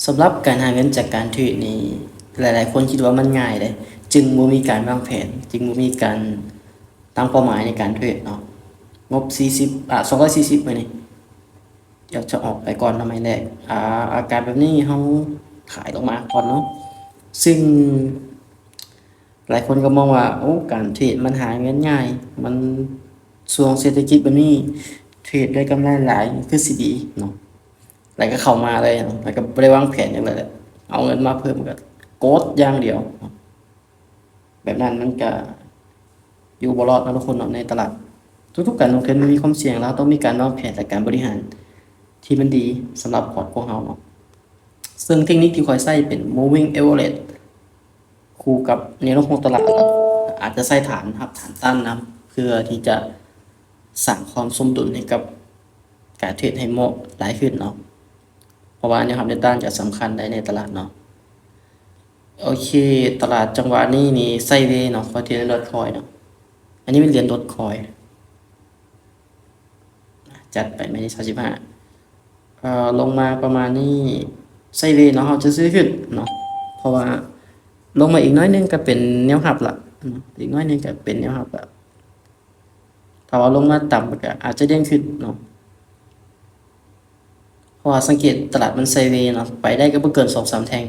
ສຳລັບການຫາເງິນຈາກການເທຣດນີ້ ຫຼາຍໆຄົນຄິດວ່າມັນງ່າຍເດ້ ຈຶ່ງບໍ່ມີການວາງແຜນ ຈຶ່ງບໍ່ມີການຕັ້ງເປົ້າໝາຍໃນການເທຣດເນາະ. ງົບສີ່ສິບ ອາ ສອງຮ້ອຍສີ່ສິບມື້ນີ້ ດຽວຈະອອກໄປກ່ອນເນາະ ໄມ້ແລກ. ອາ ອາກາດແບບນີ້ເຮົາຂາຍລົງມາກ່ອນເນາະ ຊຶ່ງຫຼາຍຄົນກໍມອງວ່າ ໂອ້ ການເທຣດມັນຫາເງິນງ່າຍ ມັນຊ່ວງເສດຖະກິດແບບນີ້ ເທຣດໄດ້ກຳໄລຫຼາຍ ຄືຊິດີເນາະ. ແລ້ວກໍເຂົ້າມາເລີຍເນາະ ແລ້ວກໍບໍ່ໄດ້ວາງແຜນຫຍັງເລີຍ ເອົາເງິນມາເພີ່ມກໍກົດຢ່າງດຽວ. ແບບນັ້ນມັນກະຢູ່ບໍ່ລອດເນາະທຸກຄົນເນາະ ໃນຕະຫຼາດ. ທຸກໆການລົງທຶນມັນມີຄວາມສ່ຽງ ແລະ ເຮົາຕ້ອງມີການວາງແຜນ ແລະ ການບໍລິຫານທີ່ມັນດີສຳລັບພອດຂອງເຮົາເນາະ. ເຊິ່ງເທັກນິກທີ່ຂ້ອຍໃຊ້ເປັນ moving average ຄູ່ກັບແນວໂນ້ມຂອງຕະຫຼາດເນາະ ອາດຈະໃຊ້ຖານຮັບ ຖານຕ້ານນຳ ເພື່ອທີ່ຈະສ້າງຄວາມສົມດຸນໃຫ້ກັບການເທຣດໃຫ້ເໝາະຫຼາຍຂຶ້ນເນາະ. ເພາະວ່າແນວຮັບແນວຕ້ານຈະສຳຄັນໃດໃນຕະຫຼາດເນາະ. ໂອເຄ ຕະຫຼາດຈັງຫວະນີ້ນີ້ໄຊເວເນາະ ຂ້ອຍເທຣດໃນດອດຄອຍເນາະ. ອັນນີ້ແມ່ນຫຼຽນດອດຄອຍ ຈັດໄປ ໄມ້ນີ້ຊາວສິບຫ້າ ເອີ ລົງມາປະມານນີ້ ໄຊເວເນາະ ເຮົາຈະຊື້ຂຶ້ນເນາະ ເພາະວ່າລົງມາອີກໜ້ອຍໜຶ່ງກໍເປັນແນວຮັບລະເນາະ ອີກໜ້ອຍໜຶ່ງກໍເປັນແນວຮັບລະ. ຖ້າວ່າລົງມາຕ່ຳກໍອາດຈະເດ້ງຂຶ້ນເນາະ ເພາະວ່າສັງເກດຕະຫຼາດມັນໄຊເວເນາະ ໄປໄດ້ກໍບໍ່ເກີນສອງສາມແທ່ງ.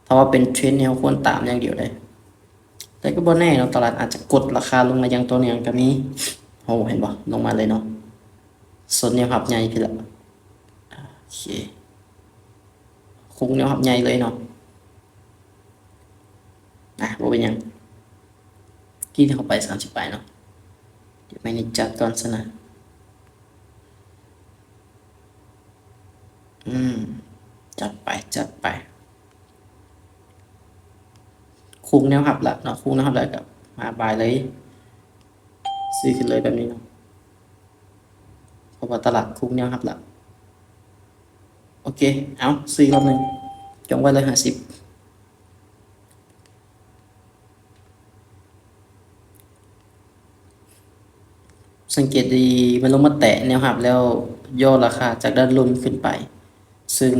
ຖ້າວ່າເປັນເທຣນນີ້ ເຮົາຄວນຕາມຢ່າງດຽວເດ້ ແຕ່ກໍບໍ່ແນ່ເນາະ ຕະຫຼາດອາດຈະກົດລາຄາລົງມາຢ່າງຕໍ່ເນື່ອງກໍມີ. ໂອ້ ເຫັນບໍ່ ລົງມາເລີຍເນາະ ຊົນແນວຮັບໃຫຍ່ພີ້ລະ. ໂອເຄ ຄົງແນວຮັບໃຫຍ່ເລີຍເນາະ. ອ່ະ ບໍ່ເປັນຫຍັງ ກິນເຂົ້າໄປສາມສິບປາຍເນາະ. ດຽວໄມ້ນີ້ຈັດກ່ອນຊະນະ. ອືມ ຈັດໄປ ຈັດໄປ. ຄຸງແນວຮັບລະເນາະ ຄຸງແນວຮັບລະກໍມາບາຍເລີຍ ຊື້ຂຶ້ນເລີຍແບບນີ້ເນາະ ເພາະວ່າຕະຫຼາດຄຸງແນວຮັບລະ. ໂອເຄ ເອົາ ຊື້ອີກຮອບໜຶ່ງ ຈົ່ງໄວ້ຮ້ອຍຫ້າສິບ. ສັງເກດດີ ມັນລົງມາແຕະແນວຮັບແລ້ວຍໍ້ລາຄາຈາກດ້ານລຸ່ມຂຶ້ນໄປ ຊຶ່ງ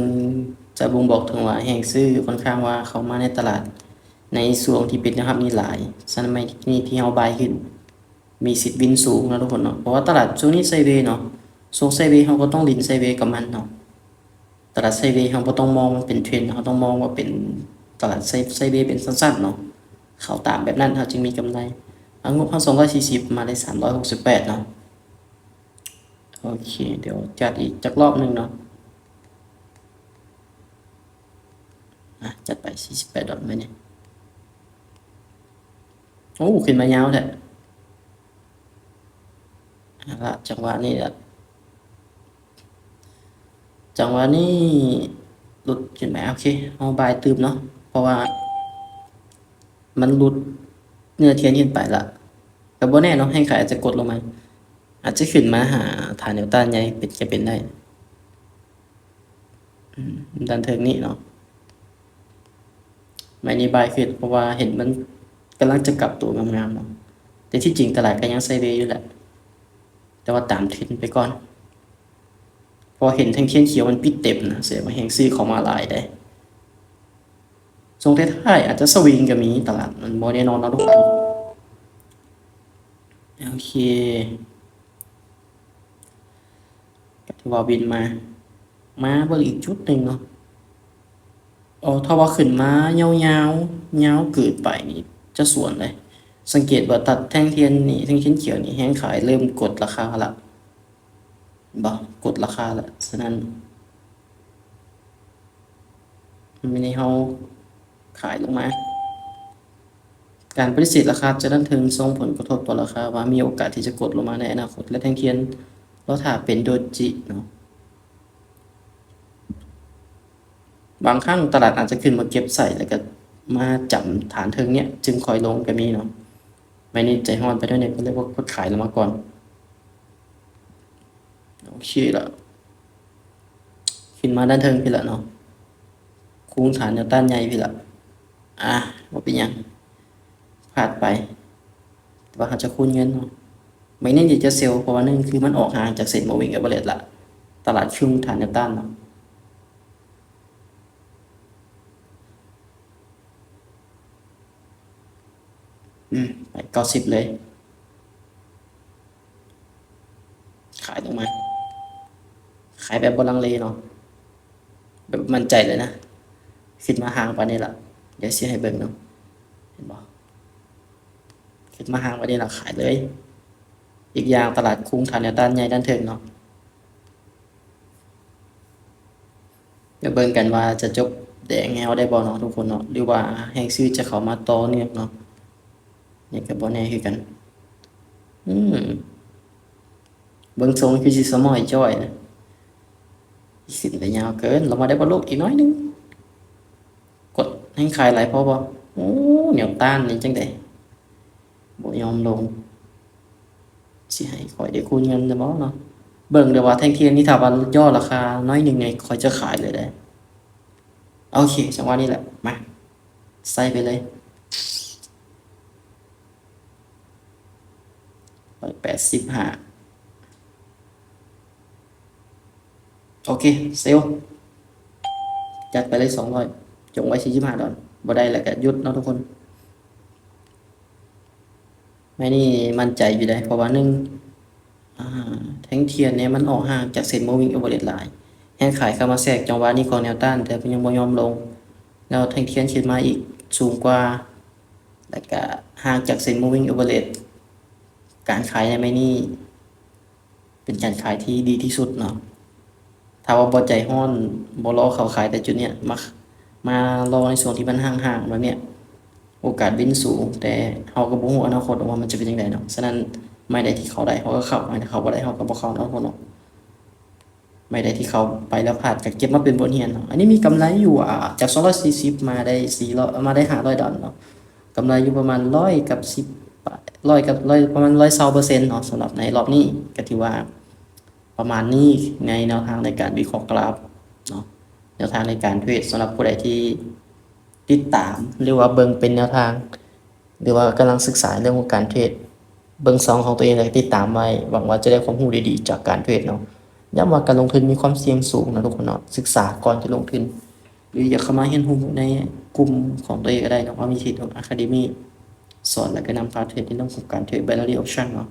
ຈະບົ່ງບອກເຖິງວ່າແຮງຊື້ຂ້ອນຂ້າງວ່າເຂົ້າມາໃນຕະຫຼາດໃນຊ່ວງທີ່ເປັນແນວຮັບນີ້ຫຼາຍ. ສະນັ້ນ ໄມ້ນີ້ທີ່ເຮົາບາຍຂຶ້ນ ມີສິດວິນສູງເນາະທຸກຄົນເນາະ ເພາະວ່າຕະຫຼາດຊ່ວງນີ້ໄຊເວເນາະ ຊ່ວງໄຊເວເຮົາກໍຕ້ອງຫຼິ້ນໄຊເວກັບມັນເນາະ. ຕະຫຼາດໄຊເວເຮົາບໍ່ຕ້ອງມອງວ່າເປັນເທຣນ ເຮົາຕ້ອງມອງວ່າເປັນຕະຫຼາດໄຊ ໄຊເວເປັນສັ້ນໆເນາະ ເຂົ້າຕາມແບບນັ້ນເຮົາຈຶ່ງມີກຳໄລ. ອາ ງົບເຮົາສອງຮ້ອຍສີ່ສິບ ມາໄດ້ສາມຮ້ອຍຫົກສິບແປດເນາະ. ໂອເຄ ດຽວຈັດອີກຈັກລອບໜຶ່ງເນາະ. ອາ ຈັດໄປສີ່ສິບແປດດອນໄມ້ນີ້. ໂອ້ ຂຶ້ນມາຍາວແທ້. ເອົາລະ ຈັງຫວະນີ້ລະ ຈັງຫວະນີ້ຫຼຸດຂຶ້ນມາ. ໂອເຄ ເຮົາບາຍຕື່ມເນາະ ເພາະວ່າມັນຫຼຸດເນື້ອທຽນຂຶ້ນໄປລະ ກໍບໍ່ແນ່ເນາະ ແຮງຂາຍອາດຈະກົດລົງມາ ອາດຈະຂຶ້ນມາຫາຖານແນວຕ້ານໃຫຍ່ ເປັນ ກໍເປັນໄດ້. ອືມ ດ້ານເທິງນີ້ເນາະ ໄມ້ນີ້ບາຍຂຶ້ນ ເພາະວ່າເຫັນມັນກຳລັງຈະກັບໂຕງາມໆເນາະ ແຕ່ທີ່ຈິງຕະຫຼາດກໍຍັງໄຊເວຢູ່ແຫຼະ ແຕ່ວ່າຕາມເທຣນໄປກ່ອນ ເພາະເຫັນແທ່ງທຽນຂຽວມັນປິດເຕັມນະ ສະແດງວ່າແຮງຊື້ເຂົ້າມາຫຼາຍເດ້. ຊ່ວງທ້າຍໆອາດຈະສະວິງກໍມີ ຕະຫຼາດມັນບໍ່ແນ່ນອນເນາະທຸກຄົນ. ໂອເຄ ກໍຖືວ່າວິນມາ ມາເບິ່ງອີກຈຸດໜຶ່ງເນາະ. ເອົາ ຖ້າວ່າຂຶ້ນມາຍາວໆ ຍາວເກີນໄປນີ້ຈະສວນເດ້. ສັງເກດວ່າຕັດແທ່ງທຽນນີ້ ແທ່ງທຽນຂຽວນີ້ ແຮງຂາຍເລີ່ມກົດລາຄາລະ ເຫັນບໍ່? ກົດລາຄາລະ. ສະນັ້ນ ມື້ນີ້ເຮົາຂາຍລົງມາ. ການປະຕິເສດລາຄາຈາກດ້ານເທິງສົ່ງຜົນກະທົບຕໍ່ລາຄາວ່າມີໂອກາດທີ່ຈະກົດລົງມາໃນອະນາຄົດ ແລະ ແທ່ງທຽນລໍຖ້າເປັນໂດຈິເນາະ. ບາງຄັ້ງຕະຫຼາດອາດຈະຂຶ້ນມາເກັບໃສ່ ແລ້ວກໍມາຈຳຖານເທິງເນຍ ຈຶ່ງຄ່ອຍລົງກໍມີເນາະ. ໄມ້ນີ້ໃຈຮ້ອນໄປໜ້ອຍໜຶ່ງ ກໍເລີຍວ່າກົດຂາຍລົງມາກ່ອນ. ໂອເຄລະ ຂຶ້ນມາດ້ານເທິງພີ້ລະເນາະ ຄຸງຖານແນວຕ້ານໃຫຍ່ພີ້ລະ. ອາ ບໍ່ເປັນຫຍັງ ພາດໄປ ແຕ່ວ່າເຮົາຈະຄູນເງິນເນາະ. ໄມ້ນີ້ຈະເຊວ ເພາະວ່າໜຶ່ງຄືມັນອອກຫ່າງຈາກເສັ້ນ moving average ລະ ຕະຫຼາດຄຶ່ງຖານແນວຕ້ານເນາະ. ອືມ ໄປເກົ້າສິບເລີຍ ຂາຍລົງມາ ຂາຍແບບບໍ່ລັງເລເນາະ ແບບໝັ້ນໃຈເລີຍນະ ຂຶ້ນມາຫ່າງປານນີ້ລະ ດຽວຊິໃຫ້ເບິ່ງເນາະ ເຫັນບໍ່ ຂຶ້ນມາຫ່າງປານນີ້ລະຂາຍເລີຍ ອີກຢ່າງຕະຫຼາດຄຸງຖານແນວຕ້ານໃຫຍ່ດ້ານເທິງເນາະ. ດຽວເບິ່ງກັນວ່າຈະຈົບແດງໃຫ້ເຮົາໄດ້ບໍ່ເນາະທຸກຄົນເນາະ ຫຼືວ່າແຮງຊື້ຈະເຂົ້າມາຕໍ່ເນື່ອງເນາະ ນີ້ກໍບໍ່ແນ່ຄືກັນ ອືມ ເບິ່ງຊົງຄືຊິສະໝອຍຈ້ອຍນະ ຂຶ້ນໄປຍາວເກີນ ລົງມາໄດ້ບໍ່ລູກ ອີກໜ້ອຍໜຶ່ງ ກົດແຮງຂາຍຫຼາຍພໍບໍ່ ໂອ້ ແນວຕ້ານນີ້ຈັ່ງໃດ ບໍ່ຍອມລົງ ຊິໃຫ້ຂ້ອຍໄດ້ຄູນເງິນແລ້ວບໍ່ເນາະ ເບິ່ງເດີວ່າແທ່ງທຽນນີ້ ຖ້າວ່າຍໍ້ລາຄາໜ້ອຍໜຶ່ງນີ້ ຂ້ອຍຈະຂາຍເລີຍເດ້ ໂອເຄ ຈັງຫວະນີ້ແຫຼະ ມາ ໃສ່ໄປເລີຍ ຮ້ອຍແປດສິບຫ້າ ໂອເຄ ເຊວ ຈັດໄປເລີຍສອງຮ້ອຍ ຈົງໄວ້ສີ່ສິບຫ້າດອນ ບໍ່ໄດ້ແລ້ວກໍຢຸດເນາະທຸກຄົນ ໄມ້ນີ້ໝັ້ນໃຈຢູ່ເດ້ ເພາະວ່າໜຶ່ງ ອາ ແທ່ງທຽນນີ້ມັນອອກຫ່າງຈາກເສັ້ນ moving average ຫຼາຍ ແຮງຂາຍເຂົ້າມາແຊກຈັງຫວະນີ້ຂອງແນວຕ້ານ ແຕ່ມັນຍັງບໍ່ຍອມລົງ ແລ້ວແທ່ງທຽນຂຶ້ນມາອີກສູງກວ່າ ແລ້ວກະຫ່າງຈາກເສັ້ນ moving average ການຂາຍໃນໄມ້ນີ້ ເປັນການຂາຍທີ່ດີທີ່ສຸດເນາະ ຖ້າວ່າບໍ່ໃຈຮ້ອນ ບໍ່ລໍເຂົ້າຂາຍແຕ່ຈຸດເນີ້ຍ ມາ ມາລໍໃນຊ່ວງທີ່ມັນຫ່າງໆແບບເນີ້ຍ ໂອກາດວິນສູງ ແຕ່ເຮົາກໍບໍ່ຮູ້ອະນາຄົດວ່າມັນຈະເປັນຈັ່ງໃດເນາະ ສະນັ້ນ ໄມ້ໃດທີ່ເຂົ້າໄດ້ເຮົາກໍເຂົ້າ ໄມ້ໃດເຂົ້າບໍ່ໄດ້ເຮົາກໍບໍ່ເຂົ້າເນາະ ເນາະ ໄມ້ໃດທີ່ເຂົ້າໄປແລ້ວພາດກໍເກັບມາເປັນບົດຮຽນເນາະ ອັນນີ້ມີກຳໄລຢູ່ ອາ ຈາກສອງຮ້ອຍສີ່ສິບມາໄດ້ສີ່ຮ້ອຍ ມາໄດ້ຫ້າຮ້ອຍດອນເນາະ ກຳໄລຢູ່ປະມານຮ້ອຍກັບສິບປາຍ ຮ້ອຍກັບ ຮ້ອຍ ປະມານຮ້ອຍຊາວເປີເຊັນເນາະ ສຳລັບໃນຮອບນີ້ ກໍຖືວ່າປະມານນີ້ ໃນແນວທາງໃນການວິເຄາະກຣາຟເນາະ ແນວທາງໃນການເທຣດ ສຳລັບຜູ້ໃດທີ່ຕິດຕາມ ຫຼືວ່າເບິ່ງເປັນແນວທາງ ຫຼືວ່າກຳລັງສຶກສາເລື່ອງຂອງການເທຣດ ເບິ່ງຊ່ອງຂອງຕົວເອງ ແລ້ວກໍຕິດຕາມໄວ້ ຫວັງວ່າຈະໄດ້ຄວາມຮູ້ດີໆຈາກການເທຣດເນາະ ຍ້ຳວ່າການລົງທຶນມີຄວາມສ່ຽງສູງເນາະທຸກຄົນເນາະ ສຶກສາກ່ອນຈະລົງທຶນ ຫຼືຢາກເຂົ້າມາຮຽນຮູ້ໃນກຸ່ມຂອງຕົວເອງກໍໄດ້ເນາະ ວ່າມີເທຣດອອກອະຄາເດມີ ສອນ ແລ້ວກໍນຳພາເທຣດໃນເລື່ອງຂອງການເທຣດ binary option ເນາະ